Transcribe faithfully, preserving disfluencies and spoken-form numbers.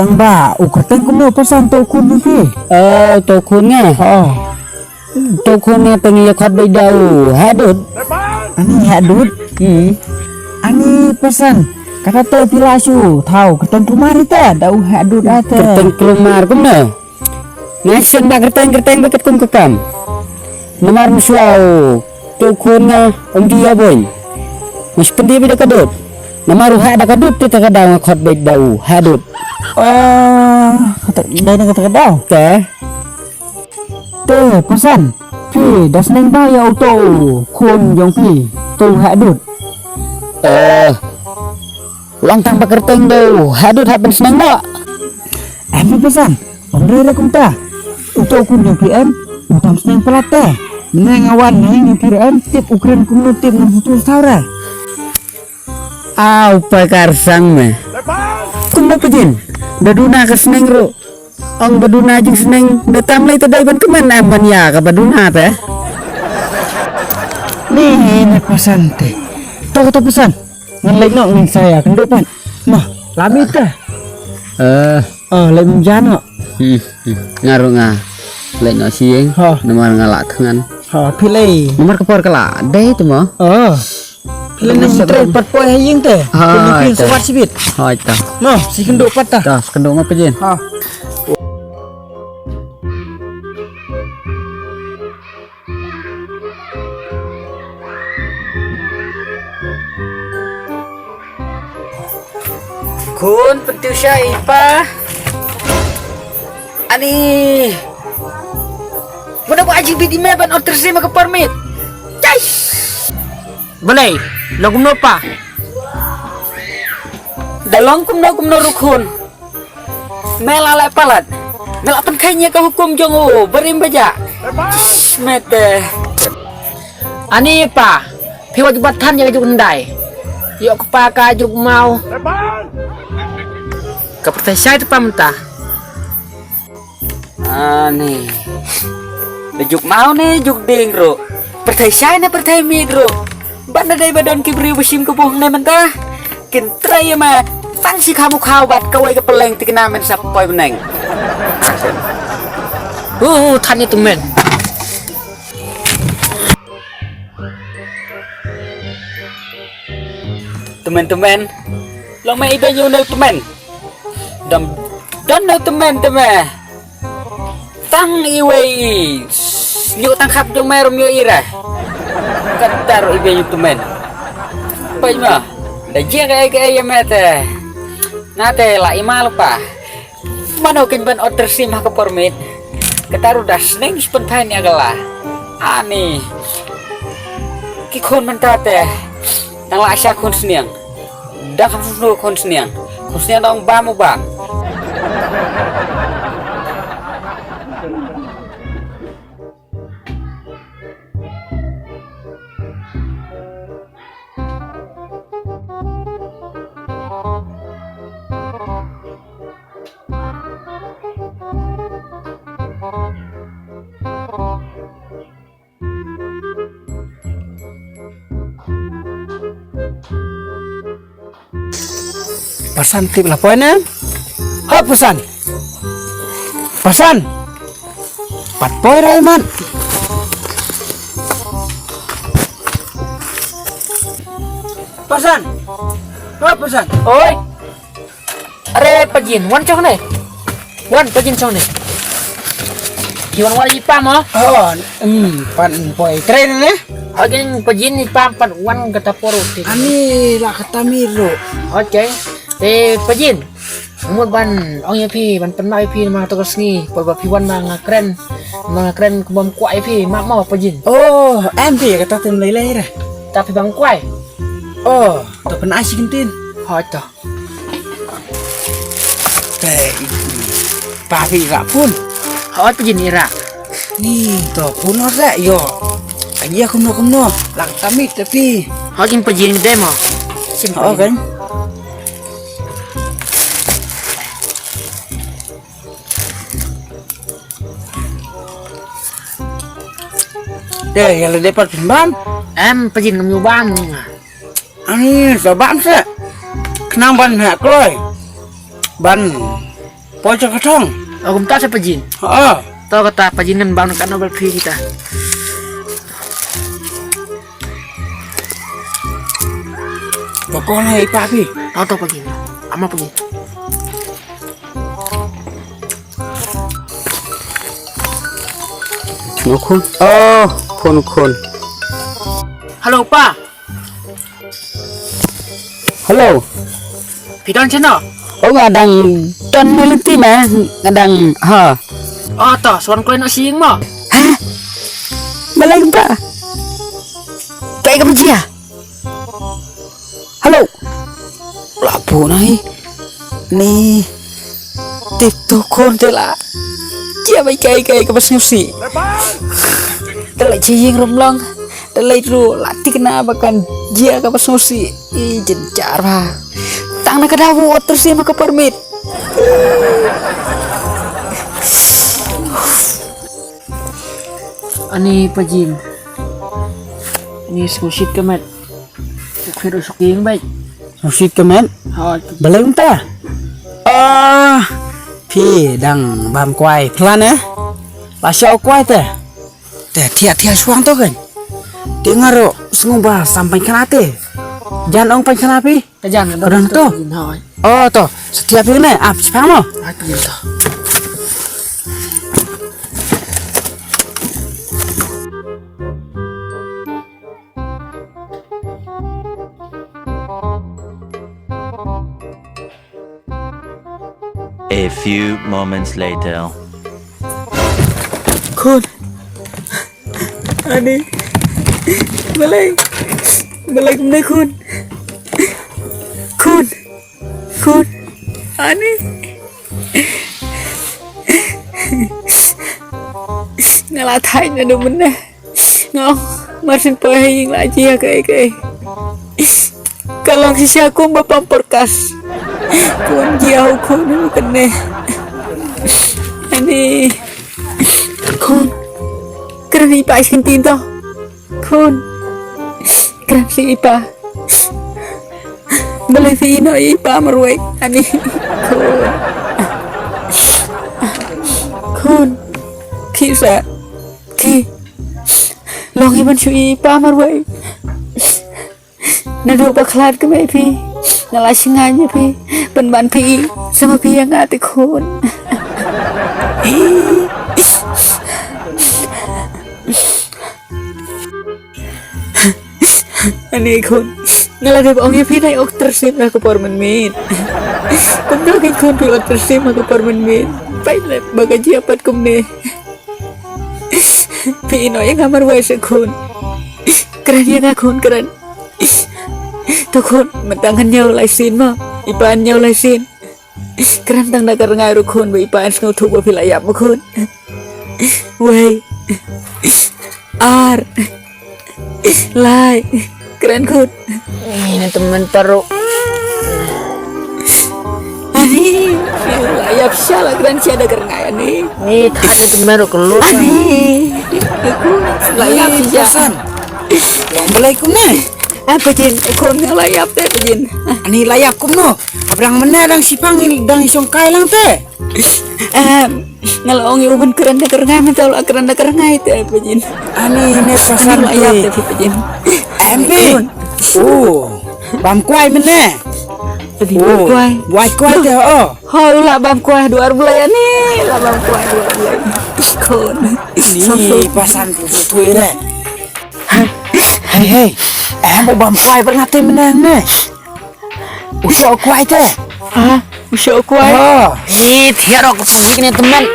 Tang ba u kyrteng kumno pasan to khun phi? Oh, to khun nga. Oh. To khun nga tang ïa khot beit da u Hadut. Ani Hadut? Hmm. Ani pasan. Kata to pila shu thaw kyrteng kulmar ita da u Hadut ata. Kyrteng kulmar kumno? Ngan shen ba kyrteng kyrteng ba katkum ka kam. Namar mynshwa u to khun nga um dei ïa boin. Mas pyndep da ka dud. Namar u heh da ka dud te ta ka daw nga khot beit da u Hadut. Oh, kata dei na kata ka daw. Te. Te pasan. Phi da sneng ba ïa u to khun jong phi to u Hadut. Eh. Long tang ba kyrteng da u Hadut hap ban sneng ba. Em phi pasan. Ym dei re kumta. Uto u khun jong phi em u tam sneng palat te. Mynne nga wan na ïing jong phi re em tip u kren kumno tip ngam sngewthuh saw re. Aw pa kar sang me. Kumno pajin. Da duna ka sneng ruh. Ong ba duna jingsneng da tam lei te dei ban kmen em ban ïa ka ba duna te. Ni ne pasan te. To ka to pasan. Ngan leit noh ngin sa ïa kynduh pat. Mah, la miet te. Eh. Oh, leit mynjah noh. Hmm, hmm. Nga ruh nga leit noh sha ïing. Ha. Namar nga lah thngan. Ha, phi lei. Namar ka por ka la dei te mo. Oh. Phi lei nang trei pat poi ha ïing te. Ha, phi sawat shibit. Ha, ita. Noh, sa kynduh pat ta. Ta, sa kynduh ma pajin. Ha. Khun, pyntiw shai i pa. Ani. Mano ba aji bidi me ban otter sim ka permit. Chais. Balei, long kumno pa? Da long kumno kumno ruh khun. Me la leh palat. Me la pynkheiñ ïa ka hukum jong u barim baja. Mete. Ani pa, phi wat bat than ïa ka juk ndai. Ïoh ka pa ka juk mau. Ka pyrthei shai te pa mynta. Ani. Da juk mau ne juk ding ruh. Pyrthei shai ne pyrthei miet ruh. Ban da dei ba don ki briew ba shim ka buh ne mynta. Kin trei ïa ma tang shi kham u khaw bad kawei ka pylleng te kane men sa poi bneng. Uh, uh, than ïa tu men. Temen temen. Long me i dei ïa u neu temen. Dam don neu temen te me. Tang iwei i sniuh tang khap jong me ruh ym ïoh i re. Kata ruh i bei ïa u tymmen. Peit ma da jied kaei kaei ïa me te. Nga te la i ma lypa. Mano kin ban otter sim ha ka por miet. Kata ruh da sning shu pynphai ïa ka la. Ani ki khun mynta te tang la sha khun sniang. Da kham sngewthuh khun sniang. Khun sniang da ong bam u bam. Pasan tip la poi ne? Hop pasan. Pasan. Pat poi rai man. Pasan. Hop pasan. Oi. Are pajin, wan chong ne. Wan pajin chong ne. Ki wan wan i pam oh. Oh, hmm, pan poi. Keren ne? Again pajin i pam pan wan kata poro ti. Ani la kata miru. Okay. Te pajin. Mut ban ong ïa phi ban pynmai phi ma to sngi. Poi ba phi wan ma nga kren. Ma nga kren kumba kwai phi ma ma pajin. Oh, em phi kata tin lei lei re. Ta phi bang kwai. Oh, to pynai shi kin tin. Hoi to. Te, pa phi ira pun. Hoi pajin ira. Ni to pun ora yo. Aja kumno kumno. Lak tamit tapi. Hoi jing pajin demo. Sim. Hoi kan. Te ya le depat pin ban. Em pajin ngam yu ban nga. Ani sa ban se. Khnang ban ha kloi. Ban. Poi jong ka thong. O kumta sa Pajin. Ha. To kata Pajin ngan bam na ka Nobel Prize kita. Pokok na ipa pi. To to Pajin. Ama Pajin. No khun. Oh, khun khun. Hello pa. Hello. Phi don shano? Oh, nga dang don na lynti ma, nga dang ha. Oh to, swan kloi na sing mo. Ha? Malai kumta. Kai ka bjia. Hello. La pu nai. Ni. Tip tu khun te la. Jia bai kai kai ka bas ngusi. Te la jing rum long. Te la ru la tik na ba kan jia ka bas ngusi. I jin jar ba. Tang na ka dawu otter si ma ka permit. Ani Pajin. Ni sngewsih ka met. Ku khwir u suking bait. Sngewsih ka met. Hoi. Balei mynta? Ah, phi dang bam kwai plan eh? La sha u kwai te. Te thiah thiah shuang to kan. Te nga ro sngew ba sam pain khana te. Jan ong pain khana phi. Ka jan ka Ka don to. Hoi. Oh to. Setia phi ne ap sipang mo. Ai phi to. A few moments later. Khun. Ani. Balai. Balai kumne khun. Khun. Khun. Ani. Nga la thait na du mynne. Nga ong mar syn poi ha ïing la jia kaei kaei. Ka long shisha kum ba pam perkas. Khun jia u khun u kane. Ani. Khun. Kren i pa shin tin to. Khun. Kren si i pa. Balei si ino i pa marwei. Ani. Khun. Khun. Ki sa. Ki. Long i ban shu i pa marwei. Naduh ba khlad ka mei phi. Nga la sngewsih ïa phi. Pynban phi. Sama phi ïa nga te khun. Ani khun. Nga la dep ong ïa phi nai ok tyrsim na ka por mynmiet. Kumno ki khun phi ok tyrsim na ka por mynmiet. Pai lep ba ka jia pat kumne. Phi ino ïa nga marwei se khun. Kren ïa nga khun kren. To khun, mynta ngan ñiew lai sien mo. I pa ñiew lai sien. Kren tang da ka rngai ruh khun ba i pa sngewthuh ba phi la ïap mo khun. Wei. Ar. Lai. Kren khun. Ni na temen paru. Ani. La ïap sha la kren sha da ka rngai ani. Ni than ni temen ruh kelut. Ani. La ïap sha. Long balai kumne. Apa jin khun la ïap te apa jin. Ani la ïap kumno. Abrang mena dang sipang dang isong kai lang te. Em, nga la ong ïa u ban kren da ka rngai mynta u la kren da ka rngai te Pajin. Ani ne pasan la ïap te Pajin. Em pi. Oh, bam kwai mynne. Pajin bam kwai. Bam kwai te oh. Ho u la bam kwai duar bulai ani la bam kwai duar bulai. Khun. Ni pasan tu tu tu ne. Hei hei. Em u bam kwai bernate mynne ne. U shoh kwai te. Ha? U shoh kwai? Oh. Ni thiah rok ka pagi kene temen.